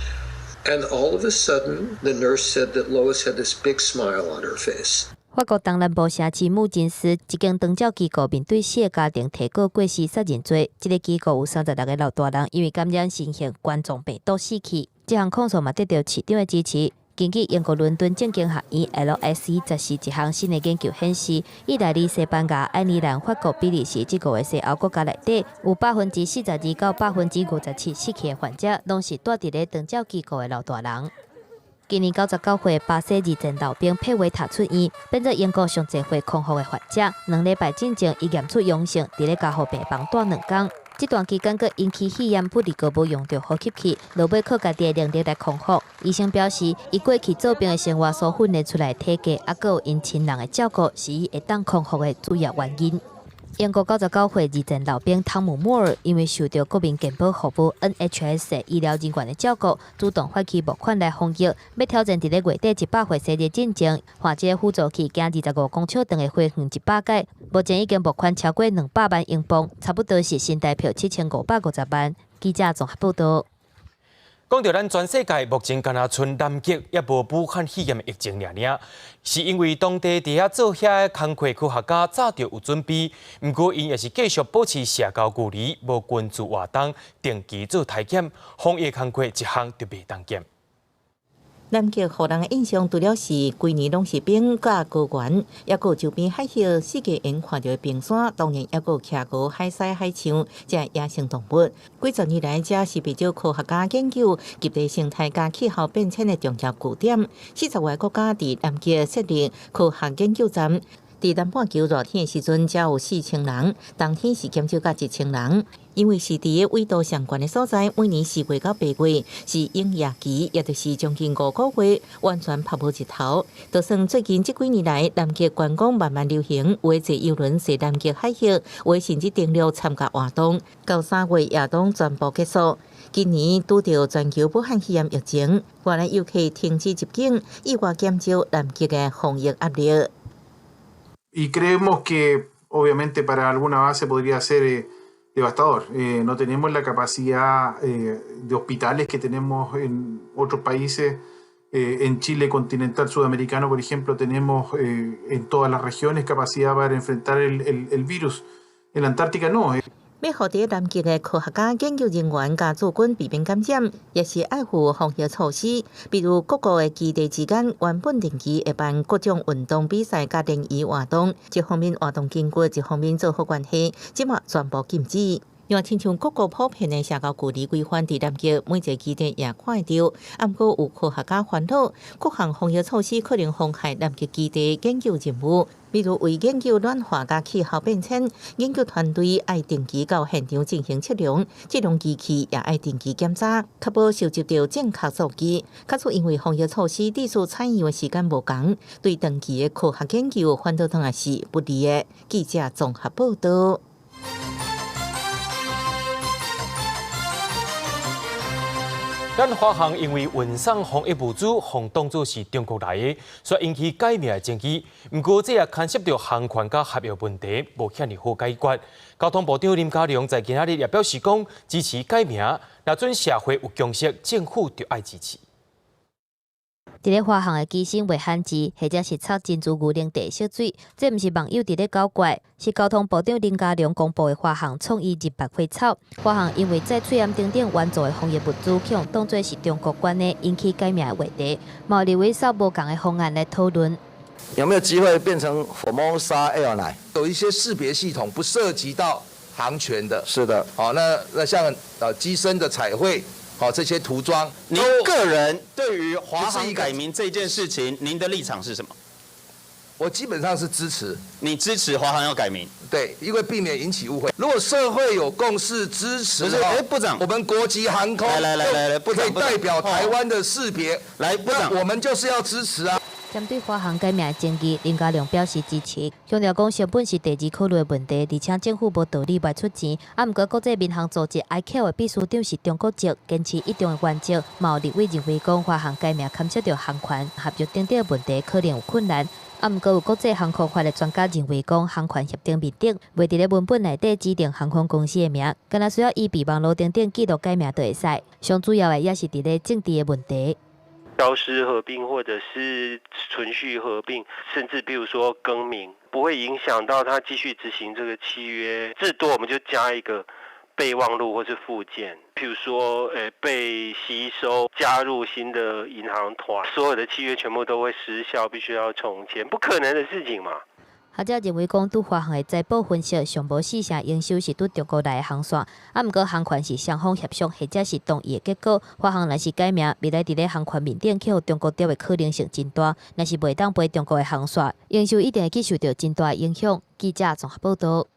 Speaker 15: And all of a sudden, the nurse said that Lois had this big smile on her face.
Speaker 8: 法國東南部城市姆金斯一間長照機構面對四个家庭提告過失殺人罪，這个機構有36個老大人因為感染新型冠狀病毒死去。這項控訴嘛得著市長的支持。根據英國倫敦政經學院 LSE 14一項新的研究顯示，意大利、西班牙、愛爾蘭、法國、比利時這五个西歐國家內底，有42%到57%死去的患者，攏是蹛佇咧長照機構的老大人。今年99歲巴西二戰老兵佩維塔出院，變做英國上濟歲康復的患者。2禮拜進前，伊驗出陽性，佇咧加護病房蹛2工。這段期間閣引起肺炎，不離閣無用著呼吸器，落尾靠家己的能力來康復。醫生表示，伊過去做兵的生活所訓練出來的體格，猶閣有𪜶親人的照顧，是伊會當康復的主要原因。英國99歲二戰老兵湯姆·莫爾，因為受著國民健保服務 NHS 醫療人員的照顧，主動發起募款來防疫，欲挑戰佇咧月底100歲生日進前，換這個輔助器行25公尺長的花園100擺。目前已經募款超過200萬英鎊，差不多是新台票7550萬。記者綜合報導。
Speaker 1: 講著咱全世界目前干焦賰南極猶無武漢肺炎疫情爾爾，是因為當地佇遐做遐个工課科學家早就有準備，毋過𪜶也是繼續保持社交距離，無群聚活動，定期做體檢，防疫工課一項就袂當減。
Speaker 2: 南極予人的印象，除了是規年攏是冰佮高原，猶閣有周邊海域四季會看著的冰山，當然猶閣有企鵝、海獅、海象這野生動物。幾十年來，這是袂少科學家研究極地生態佮氣候變遷的重要據點。40外個國家佇南極設立科學研究站。佇南半球熱天的時陣，才有4000人；冬天是減少到1000人。因為是佇個緯度上懸的所在，每年4月到8月是嬰夜期，也就是將近5個月，完全曝無日頭。就算最近這幾年來，南極觀光慢慢流行，有的坐郵輪踅南極海域，有的甚至登陸參加活動。到3月夜冬全部結束。今年拄著全球武漢肺炎疫情，外來遊客停止入境，意外減少南極的防疫壓力。
Speaker 7: Y creemos que obviamente para alguna base podría ser devastador. No tenemos la capacidad de hospitales que tenemos en otros países. En Chile continental sudamericano, por ejemplo, tenemos en todas las regiones capacidad para enfrentar el virus. En la Antártica no.
Speaker 2: 欲予佇南極的科學家、研究人員佮駐軍避免感染，也是愛有防疫措施。比如各國的基地之間原本定期會辦各種運動比賽佮聯誼活動，一方面活動筋骨，一方面做好關係，這馬全部禁止。另外，親像各國普遍的社交距離規範，佇南極每一個基地也看會著。毋過有科學家煩惱，各項防疫措施可能妨害南極基地研究任務。比如為研究暖化佮氣候變遷，研究團隊愛定期到現場進行測量，測量機器也愛定期檢查，確保收集著正確數據。假使因為防疫措施，致使採樣的時間無仝，對長期的科學研究反倒轉來是不利的。記者綜合報導。
Speaker 1: 咱華航因為運送防疫物資，予當作是中國來的，所以引起改名的爭議。毋過這也牽涉著航權佮合約問題，無遐爾好解決。交通部長林佳龍在今仔日也表示講，支持改名，若準社會有共識，政府就愛支持。
Speaker 8: 佇咧華航的機身袂罕字，或者是插珍珠牛奶茶色水，這毋是網友佇咧搞怪，是交通部長林佳龍公布的華航創意入白花草。華航因為載喙罨等等援助的防疫物資，去予當作是中國管的，引起改名的話題。嘛有立委踅無仝的方案來討論。
Speaker 4: 有沒有機會變成 Formosa Airline？
Speaker 16: 有一些識別系統不涉及到航權的。
Speaker 4: 是的。
Speaker 16: 好，那像機身的彩繪。好，這些塗裝。
Speaker 17: 您個人對於華航改名這件事情，您的立場是什麼？
Speaker 16: 我基本上是支持。
Speaker 17: 你支持華航要改名？
Speaker 16: 對，因為避免引起誤會。如果社會有共識支持，
Speaker 17: 不是，哎，部長，
Speaker 16: 我們國籍航空
Speaker 17: 來來來來來，部長
Speaker 16: 可以代表台灣的識別。
Speaker 17: 來，部長，
Speaker 16: 我們就是要支持啊。
Speaker 8: 針對華航改名的爭議，林佳龍表示支持，強調講成本是第二考慮的問題，而且政府無道理袂出錢。啊，毋過國際民航組織 ICAO 的秘書長是中國籍，堅持一中的原則。嘛有立委認為講華航改名牽涉著航權、合約等等的問題，可能有困難。啊，毋過有國際航空法的專家認為講，航權協定面頂袂佇咧文本內底指定航空公司的名，敢若需要依備忘錄等等記錄改名就會使。上主要的也是佇咧政治的問題。
Speaker 18: 消失合併，或者是存續合併，甚至比如說更名，不會影響到他繼續執行這個契約。至多我們就加一個備忘錄或是附件，譬如說，被吸收加入新的銀行團，所有的契約全部都會失效，必須要重簽，不可能的事情嘛。
Speaker 8: 學者認為講，對華航的財報分析，上無四成營收是對中國來的航線，啊，毋過航權是雙方協商或者是同意的結果。華航若是改名，未來佇咧航權面頂去予中國釣的可能性真大。若是袂當飛中國的航線，營收一定會去受著真大的影響。記者綜合報導。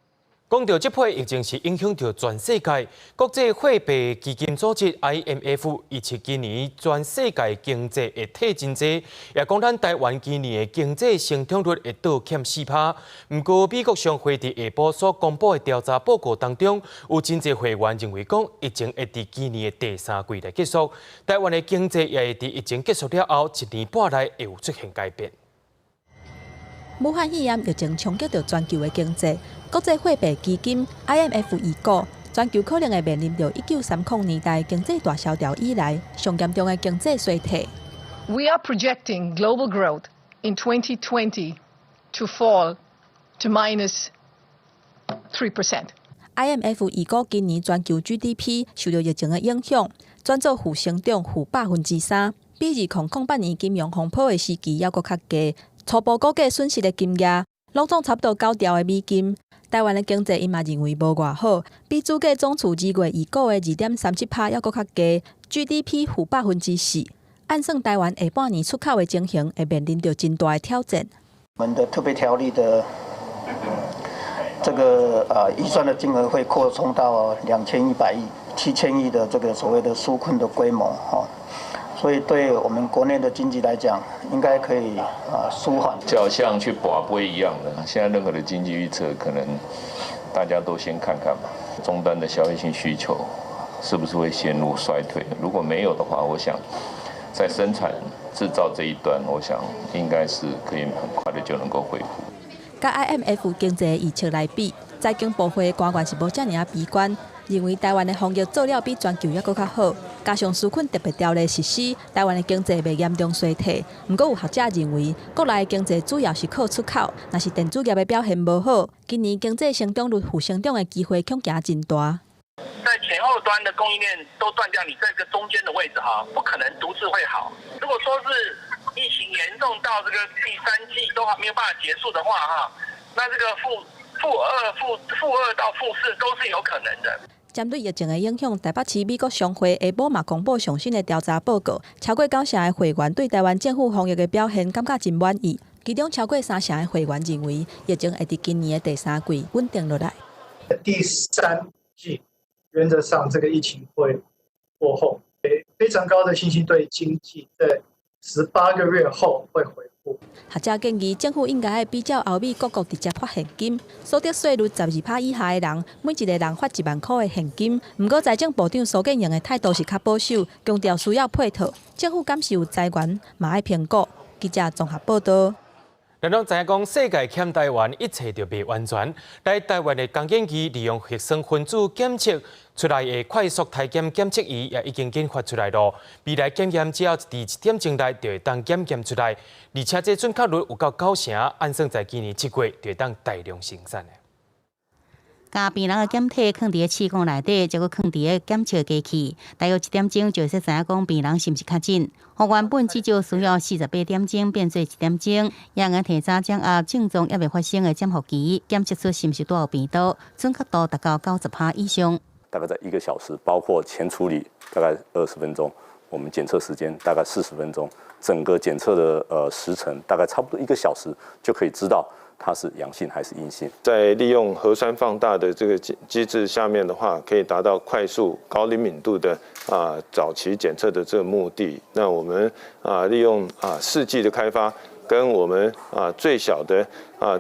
Speaker 1: 講到這波疫情是影響著全世界，國際貨幣基金組織 IMF 預測今年全世界經濟會退真濟，也講咱台灣今年的經濟成長率會倒減4%。毋過美國商會佇下晡所公布的調查報告當中，有真濟會員認為講疫情會佇今年的第三季來結束，台灣的經濟也會佇疫情結束了後一年半內會有出現改變。
Speaker 3: 武漢肺炎疫情衝擊著全球的經濟，國際貨幣基金 IMF 預估，全球可能會面臨著1930年代經濟大蕭條以來上嚴重的經濟衰退。
Speaker 6: We are projecting global growth in 2020 to fall to minus 3%.
Speaker 3: IMF 預估今年全球 GDP 受著疫情的影響，轉做負成長負3%，比2008年金融風波的時期猶閣較低。初步估計損失的金額，攏總差不多9兆的美金。台灣的經濟𪜶嘛認為無偌好，比主計總處2月預估的2.37%猶閣較低，GDP 負4%。按算台灣下半年出口的情形會面臨著真大的挑戰。
Speaker 9: 我們的特別條例的這個預算的金額會擴充到2100億、7000億的這個所謂的紓困的規模，哈。所以對我們國內的經濟來講，應該可以舒緩。
Speaker 10: 就好像去跋杯一樣的，現在任何的經濟預測，可能大家都先看看吧。終端的消費性需求是不是會陷入衰退？如果沒有的話，我想在生產製造這一端，我想應該是可以很快的就能夠恢復。
Speaker 3: 佮 IMF 經濟預測來比，財經部會官員是無遮爾仔悲觀，認為台灣的防疫做了比全球猶閣較好，加上紓困特別條例實施，台灣的經濟袂嚴重衰退。毋過有學者認為，國內的經濟主要是靠出口，若是電子業的表現無好，今年經濟成長率負成長的機會恐驚真大。
Speaker 19: 在前後端的供應鏈都斷掉，你這個中間的位置哈，不可能獨自會好。如果說是疫情嚴重到這個第三季都還沒有辦法結束的話哈，那這個負2、負2到負4都是有可能的。
Speaker 3: 針對疫情的影響，台北市美國商會下晡嘛公布上新的調查報告，超過九成的會員對台灣政府防疫的表現感覺真滿意。其中超過三成的會員認為，疫情會佇今年的第三季穩定落來。
Speaker 20: 第三季原則上這個疫情會過後，非常高的信心對經濟在18個月後會恢復。
Speaker 3: 學者建議政府應該愛比照歐美各國直接發現金，所得稅率12%以下的人，每一個人發1萬箍的現金。毋過財政部長蘇建榮的態度是較保守，強調需要配套。政府敢是有資源，嘛愛評估。記者綜合報道。
Speaker 1: 咱攏知影講，世界欠台灣，一切就袂完全。來台灣的江建基利用核酸分子檢測出來的快速篩檢檢測儀也已經研發出來囉。未來檢驗只要佇一點鐘內就會當檢驗出來，而且這準確率有夠9成，按算在今年7月就會當大量生產。
Speaker 2: 共病人的檢體囥佇咧試管內底，再閣囥佇咧檢測機器，大約一點鐘就會使知影講病人是毋是確診。予原本至少需要48點鐘變做一點鐘，也會提早掌握症狀猶未發生的潛伏期，檢測出是毋是帶有病毒，準確度達到90%以上。
Speaker 21: 大概在一個小時，包括前處理大概20分鐘，我們檢測時間大概40分鐘，整個檢測的時程大概差不多一個小時就可以知道它是陽性還是陰性。
Speaker 22: 在利用核酸放大的這個機制下面的話，可以達到快速、高靈敏度的早期檢測的這個目的。那我們利用試劑的開發，跟我們最小的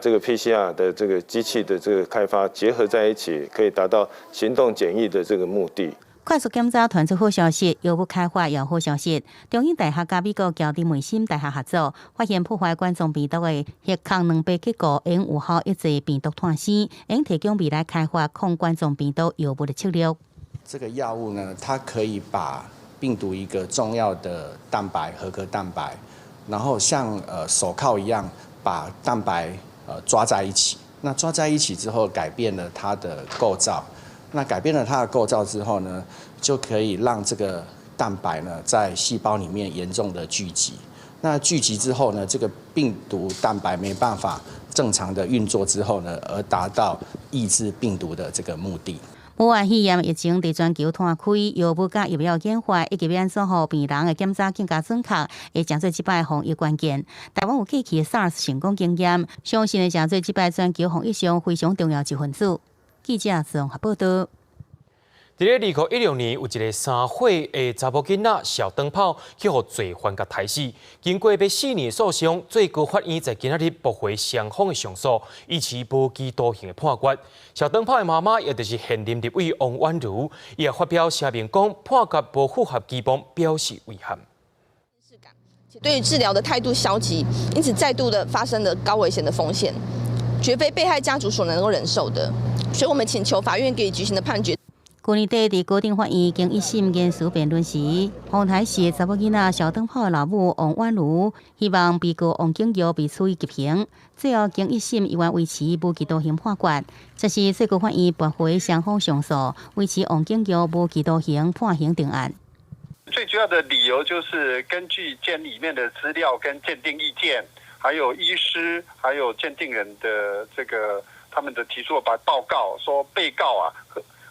Speaker 22: 這個 PCR 的這個機器的這個開發結合在一起，可以達到行動簡易的這個目的。
Speaker 2: 快速檢查傳出好消息，藥物開發也有好消息。中興大學佮美國喬治梅森大學合作，發現破壞冠狀病毒的核抗兩倍結構，會用有效抑制病毒傳生，會提供未來開發抗冠狀病毒藥物的策略。
Speaker 23: 這個藥物呢，它可以把病毒一個重要的蛋白核殼蛋白，然後像手銬一樣把蛋白抓在一起。那抓在一起之後，改變了它的構造。那改變了它的構造之後呢，就可以讓這個蛋白呢在細胞裡面嚴重的聚集。那聚集之後呢，這個病毒蛋白沒辦法正常的運作之後呢，而達到抑制病毒的這個目的。
Speaker 2: 武漢肺炎疫情佇全球湠開，藥物佮疫苗研發以及欲按怎予病人的檢查更加準確，會成做這擺防疫關鍵。台灣有過去的 SARS 成功經驗，相信會成做這擺全球防疫上非常重要一份子。
Speaker 5: 記者綜合報道。
Speaker 1: 佇咧2016年，有一个3歲的查某囡仔小燈泡去予罪犯共刣死。經過欲4年訴訟，最高法院在今仔日駁回雙方的上訴，維持無期徒刑的判決。小燈泡的媽媽，也就是現任立委王婉如，伊也發表聲明講，判決無符合期望，表示遺憾。
Speaker 11: 對於治療的態度消極，因此再度的發生了高危險的風險，絕非被害家族所能夠忍受的。所以我們請求法院給予執行的判決。
Speaker 5: 去年底佇高等法院經一審言詞辯論時，予刣死的查某囡仔小燈泡的老母王婉如希望被告王景玉被處以極刑，最後經一審依然維持無期徒刑判決。這是最高法院駁回雙方上訴，維持王景玉無期徒刑判刑定案。
Speaker 12: 最主要的理由就是根據鑑裡面的資料跟鑑定意見，還有醫師，還有鑑定人的這個他們的提出的報告，說被告啊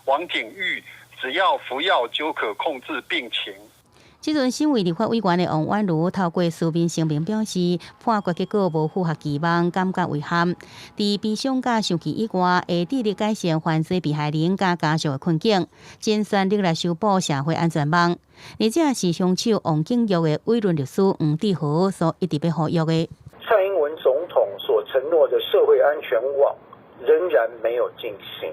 Speaker 12: 王景玉只要服藥就可控制病情。
Speaker 5: 這陣身為立法委員的王婉如透過書面聲明表示，判決結果無符合期望，感覺遺憾。佇悲傷佮生氣以外，會致力改善犯罪被害人佮家屬的困境，盡全力來修補社會安全網。而這是兇手王景玉的委任律師黃志豪所一直欲呼籲的。
Speaker 27: 蔡英文總統所承諾的社會安全網仍然沒有進行。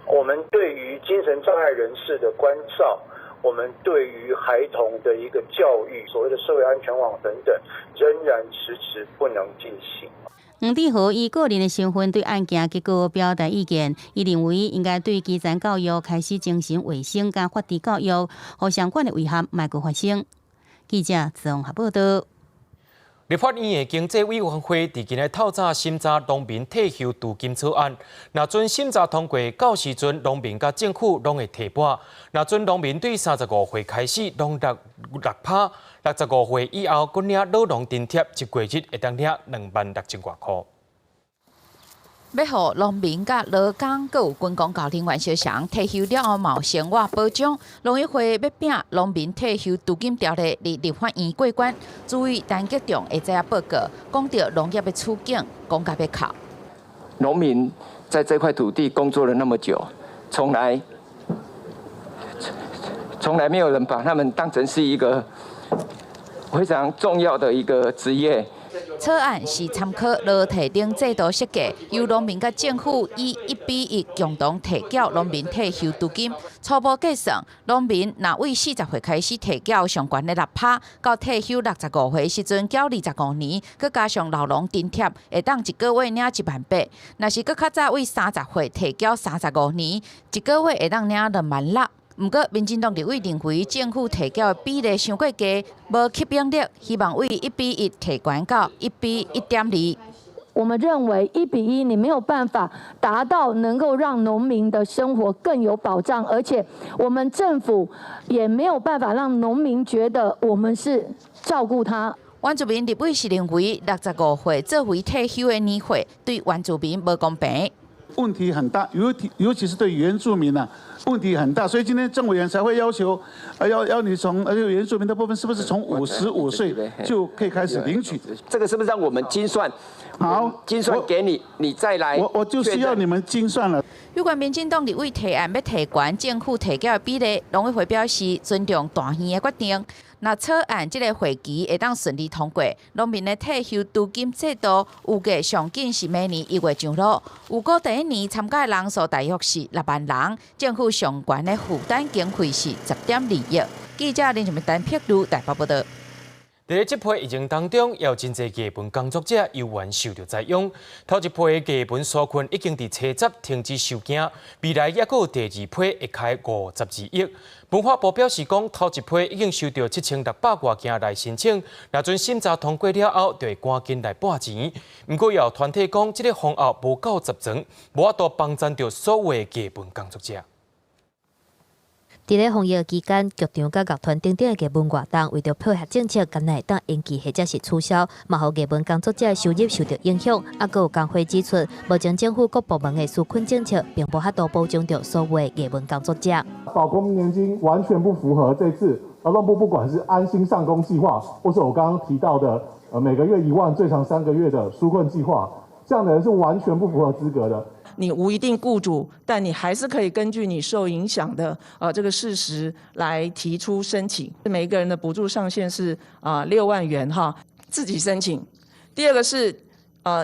Speaker 27: 我們對於精神障礙人士的關照，我們對於孩童的一個教育，所謂的社會安全網等等，仍然遲遲不能進行。
Speaker 5: 黃志豪以個人的身份對案件結果表達意見，伊認為應該對基層教育開始精神衛生佮法治教育，予相關的遺憾莫閣發生。記者綜合報道。
Speaker 1: 立法院的經濟委員會佇今日透早審查農民退休除金草案，若准審查通過，到時陣農民佮政府攏會提撥。若准農民對35歲開始攏納6趴，65歲以後，閣領老農津貼，一月日會當領26,000外箍。
Speaker 13: 欲予農民佮勞工，閣有軍公教人員相仝退休了後嘛有生活保障。農委會欲摒農民退休除金條例佇立法院過關，主委陳吉仲會知影報告，講著農業的處境，講甲欲哭。
Speaker 24: 農民在這塊土地工作了那麼久，從來沒有人把他們當成是一個非常重要的一個職業。
Speaker 13: 草案是參考勞退等制度設計，由農民佮政府以1比1共同提繳農民退休除金。初步計算，農民若對40歲開始提繳上懸的6趴，到退休65歲時陣繳25年，閣加上老農津貼，會當一個月領1萬8。若是閣較早對30歲提繳35年，一個月會當領2萬6。毋過，民進黨立委認為政府提繳的比例傷過低，無吸引力，希望對1比1提懸到1比1.2。
Speaker 25: 我們認為1比1，你沒有辦法達到能夠讓農民的生活更有保障，而且我們政府也沒有辦法讓農民覺得我們是照顧他。
Speaker 13: 原住民立委是認為65歲作為退休的年歲，對原住民無公平。
Speaker 26: 問題很大，尤其是對原住民啊，問題很大，所以今天鄭委員才會要求，要你從，而且原住民的部分是不是從55歲就可以開始領取？
Speaker 24: 這個是不是讓我們精算？
Speaker 26: 好，
Speaker 24: 精算給你，你再來。
Speaker 26: 我就是要你們精算了。
Speaker 13: 有關民進黨立委提案欲提懸政府提繳的比例，農委會表示尊重大院的決定。若草案這个會期會當順利通過，農民的退休除金制度預計上緊是明年1月上路。預估第一年參加的人數大約是6萬人，政府上懸的負擔經費是10.2億。記者林靜丹碧如台北報道。
Speaker 1: 佇咧這波疫情當中，也有真濟藝文工作者猶原受著災殃。頭一批藝文紓困已經佇初十停止收件，未來猶閣有第二批會開52億。文化部表示講，頭一批已經收著7600外件來申請，若准審查通過了後，就會趕緊來撥錢。毋過，也有團體講，這个方案無夠十全，無法度幫贊著所有的藝文工作者。
Speaker 8: 佇咧防疫期間，劇場佮樂團等等的藝文活動，為著配合政策，敢若會當延期或者是取消，嘛予藝文工作者收入受著影響。啊，閣有工會指出，目前政府各部門的紓困政策，並無法度保障著所有的藝文工作者。
Speaker 28: 保國民年金完全不符合這次勞動部不管是安心上工計劃，或是我剛剛提到的，每個月1萬，最長3個月的紓困計劃，這樣的人是完全不符合資格的。
Speaker 4: 你無一定雇主，但你還是可以根據你受影響的這個事實來提出申請。每一個人的補助上限是6萬元哈，自己申請。第二個是，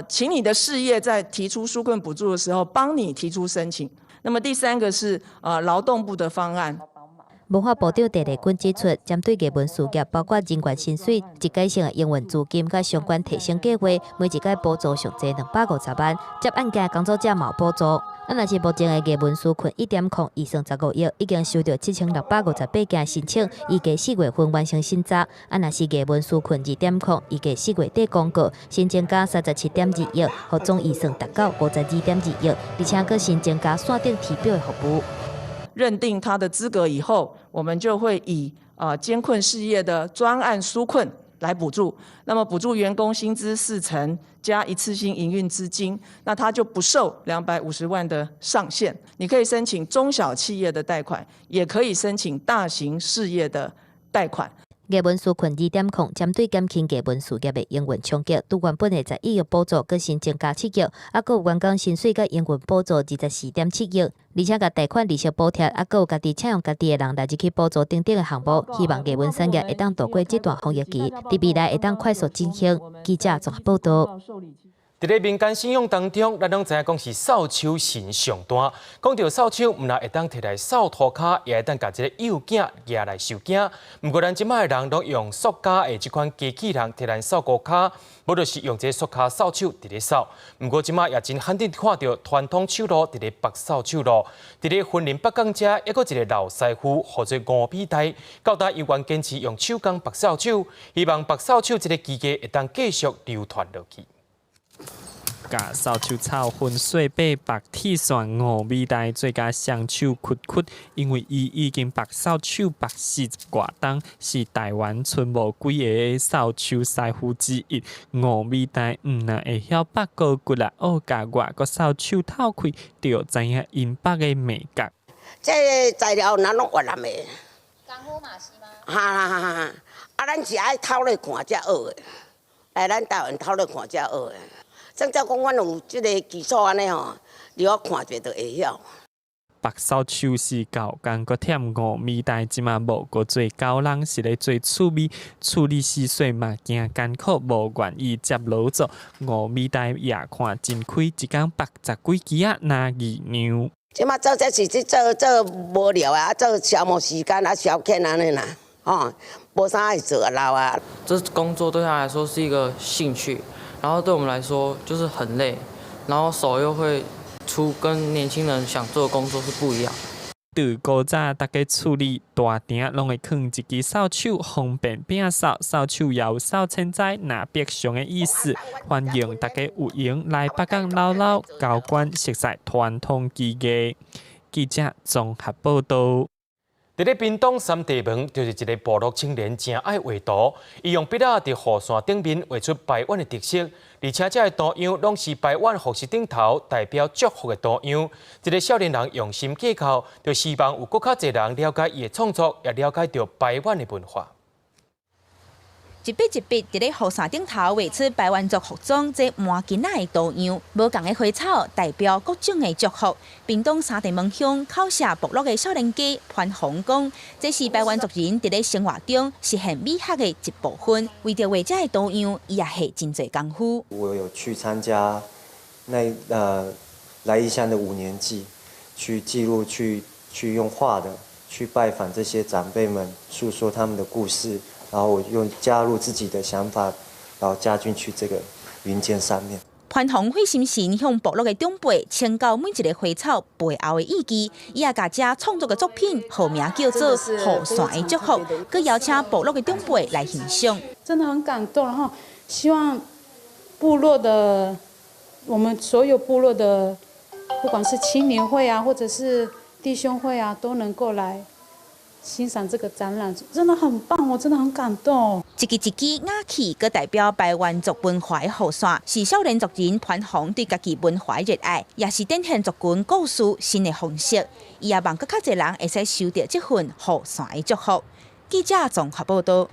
Speaker 4: 請你的事業在提出紓困補助的時候，幫你提出申請。那麼第三個是勞動部的方案。
Speaker 8: 文化部長鄭麗君指出，針對藝文事業，包括人員薪水、一改性的營運資金佮相關提升計劃，每一屆補助上濟250萬，接案件工作者嘛有補助。啊，若是目前的藝文紓困1.0預算15億，已經收到7658件申請，預計4月份完成審查。啊，若是藝文紓困2.0，預計4月底公告，新增加37.2億，予總預算達到52.2億，而且閣新增加線頂提表的服務。
Speaker 4: 認定他的資格以後，我們就會以艱困事業的專案紓困來補助。那麼補助員工薪資4成加一次性營運資金，那他就不受250萬的上限。你可以申請中小企業的貸款，也可以申請大型事業的貸款。
Speaker 8: 藝文紓困2.0針對減輕藝文事業的營運衝擊，拄原本的11億補助，閣新增加7億，啊，閣有員工薪水佮營運補助24.7億，而且共貸款利息補貼，啊，閣有家己請用家己的人來入去補助等等的項目，希望藝文產業會當渡過這段風雨期，佇未來會當快速振興。記者綜合報道。
Speaker 1: 佇咧民間信仰當中，咱攏知影講是掃帚神上大。講著掃帚，毋但會當提來掃塗跤，也會當共這个幼囝舉來收驚。毋過咱這擺的人攏用塑膠的這款機器人提來掃塗跤，無就是用這个塑膠掃帚佇咧掃。毋過這擺也真罕見看著傳統手路佇咧縛掃帚囉。佇咧雲林北港遮，猶閣一个老師傅，號做吳美大，到今猶原堅持用手工縛掃帚，希望縛掃帚這个技藝會當繼續流傳落去。
Speaker 6: 共掃帚草分細塊縛鐵線吳美大做甲雙手屈屈，因為伊已經縛掃帚縛40外冬，是台灣賰無幾个掃帚師傅之一。吳美大毋但會曉縛閣骨力學共外國掃帚透氣，就知影𪜶縛的眉角。
Speaker 7: 這个材料咱攏越南的。
Speaker 14: 功夫嘛是嗎？
Speaker 7: 哈哈哈哈！啊，咱是愛透咧看才學的，來咱台灣透咧看才學的。總之講，阮有這个基礎按呢吼，你我看者就會曉。
Speaker 6: 縛掃帚是厚工閣忝，吳美大這馬無閣做工人，是咧做趣味，處理時細嘛驚艱苦，無願意接勞做。吳美大也看真開，一工縛十幾支仔，若二兩。
Speaker 7: 這馬做這是去做做無聊啊，做消磨時間啊，消遣按呢啦，吼，無啥愛做啊，老啊。
Speaker 15: 這工作對他來說是一個興趣。然後對我們來說就是很累，然後手又會粗，跟年輕人想做的工作是不一樣。
Speaker 6: 佇古早，大家厝裡大埕攏會囥一支掃帚，方便摒掃。掃帚也有掃千災、納吉祥的意思。歡迎大家有閒來北港嘮嘮交關熟悉傳統技藝。記者綜合報道。
Speaker 1: 佇咧屏東三地門，就是一个部落青年誠愛畫圖，伊用筆仔佇雨傘頂面畫出排灣的特色，而且這个圖樣攏是排灣服飾頂頭代表祝福的圖樣。這个少年人用心計較，就希望有閣較濟人了解伊的創作，也了解著排灣的文化。
Speaker 16: 一筆一筆佇咧雨傘頂頭畫出排灣族服裝這麻巾仔的圖樣，無仝的花草代表各種的祝福。屏東三地門鄉口社部落的少年家潘宏講，這是排灣族人佇咧生活中實現美學的一部分。為著畫這个圖樣，伊也下真濟功夫。
Speaker 17: 我有去參加那來義鄉的五年祭，去記錄、去用畫的，去拜訪這些長輩們，訴說他們的故事。然後我用加入自己的想法，然後加進去這個雲肩上面。
Speaker 16: 潘宏費心神向部落的長輩請教每一个花草背後的意義，伊也共這創作的作品號名叫做《雨傘的祝福》，閣邀請部落的長輩來欣賞。
Speaker 18: 真的很感動，然後希望部落的我們所有部落的，不管是青年會啊，或者是弟兄會啊，都能夠來欣賞這個展覽，真的很棒，我真的很感動。
Speaker 16: 一支一支瓦器，閣代表排灣族文化的雨傘，是少年族人潘宏對家己文化熱愛，也是展現族群故事新的方式。伊也望閣較濟人會使收著這份雨傘的祝福。記者綜合報道。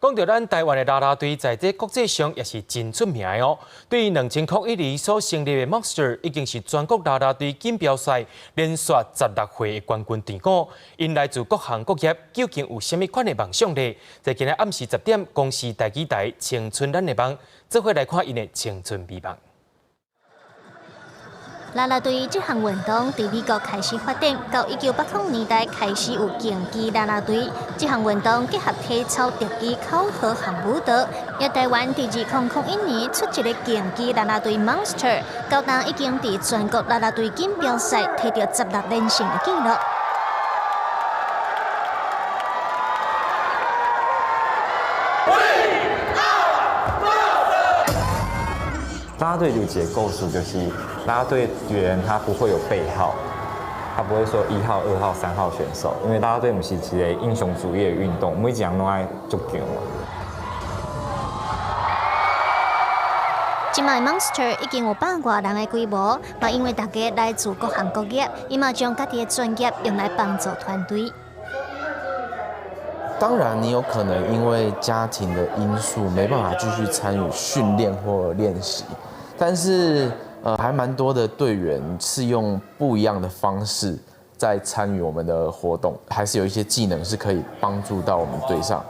Speaker 1: 講到咱台灣的啦啦隊，在這國際上也是真出名的哦。對於2001年所成立的 Monster，已經是全國啦啦隊錦標賽連續16回的冠軍隊伍。𪜶來自各行各業，究竟有啥物款的夢想呢？在今仔暗時10點，公視台語台《青春咱的夢》，做伙來看𪜶的青春美夢。
Speaker 3: 啦啦隊這項運動佇美國開始發展，到1980年代開始有競技啦啦隊。這項運動結合體操、特技、口號和舞蹈。而台灣佇2001年出一個競技啦啦隊 Monster，到今已經佇全國啦啦隊錦標賽摕著16連勝的紀錄。
Speaker 9: 啦啦隊有一個故事，就是啦啦隊員他不會有背號，他不會說1號、2號、3號選手，因為啦啦隊毋是一個英雄主義的運動，每一個人攏愛足強。
Speaker 3: 這擺 Monster 已經有百外人的規模，嘛因為大家來自各行各業，伊嘛將家己的專業用來幫助團隊。
Speaker 10: 當然，你有可能因為家庭的因素沒辦法繼續參與訓練或練習，但是，還蠻多的隊員是用不一樣的方式在參與我們的活動，還是有一些技能是可以幫助到我們隊上。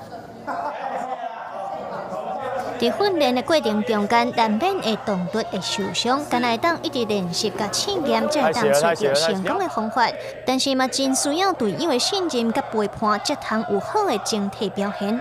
Speaker 3: 佇訓練的過程中間，難免會動作會受傷，但會當一直練習佮試驗，才會當揣著成功的方法。但是嘛，真需要隊友的信任佮陪伴，才通有好的整體表現。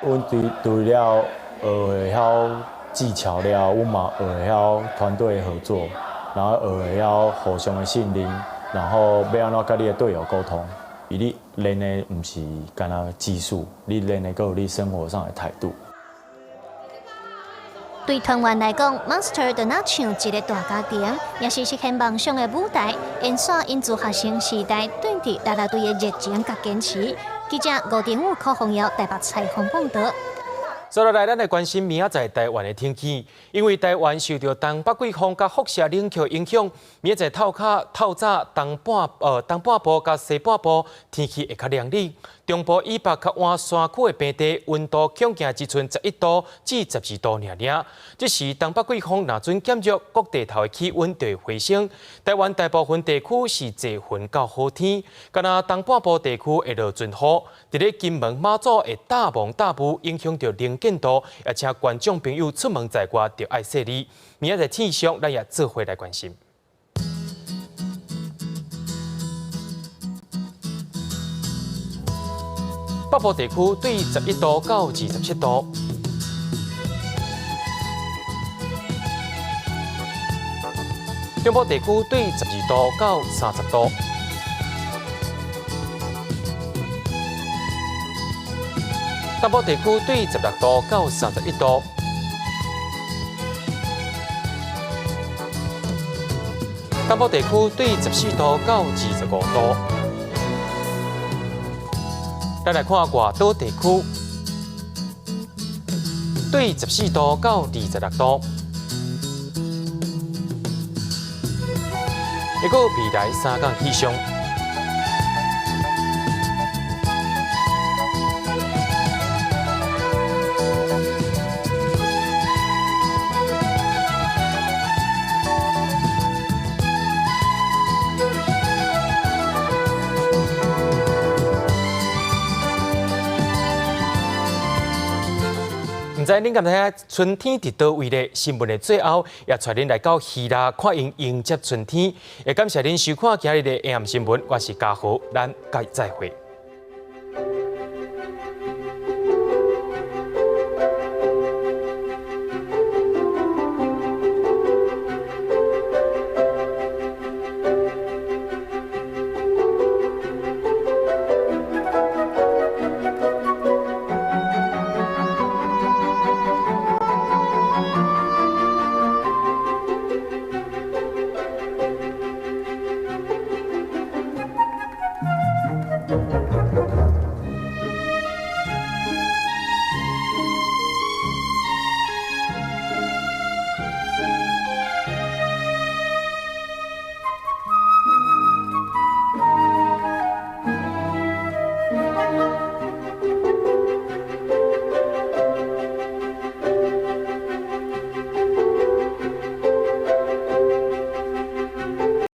Speaker 19: 阮除了學會曉技巧了，阮嘛學會曉團隊合作，然後學會曉互相的信任，然後欲按怎佮你的隊友溝通。你練的毋是干焦技術，你練的閣有你生活上的態度。
Speaker 3: 對團員來講，Monster 就若像一個大家庭，也是實現夢想的舞台。延續𪜶自學生時代對佇啦啦隊的熱情佮堅持。記者吳定武、柯宏耀台北採訪報導。
Speaker 1: 接落來，咱來關心明仔載台灣的天氣，因為台灣受著東北季風佮輻射冷卻影響，明仔載透較透早東半部佮西半部天氣會較涼冷。中部以北較倚山區的平地，溫度恐驚只賰11度至12度爾爾。這時東北季風若準減弱，各地頭的氣溫就會回升。台灣大部分地區是濟雲到好天，干焦東半部地區會落陣雨。佇咧金門、馬祖會大霧大霧，影響著能見度，也請觀眾朋友出門在外著愛細膩。明仔載天氣，咱也做伙來關心。北部地區對11度到27度，中部地區對12度到30度，東部地區對16度到31度，東部地區對14度到25度。咱來看外島地區，對14度到26度。一個未來三天氣象。毋知恁敢知影春天佇佗位咧？新聞的最後，也帶恁來到希臘看𪜶迎接春天。也感謝恁收看今日的 AM 新聞，我是嘉豪，咱下再會。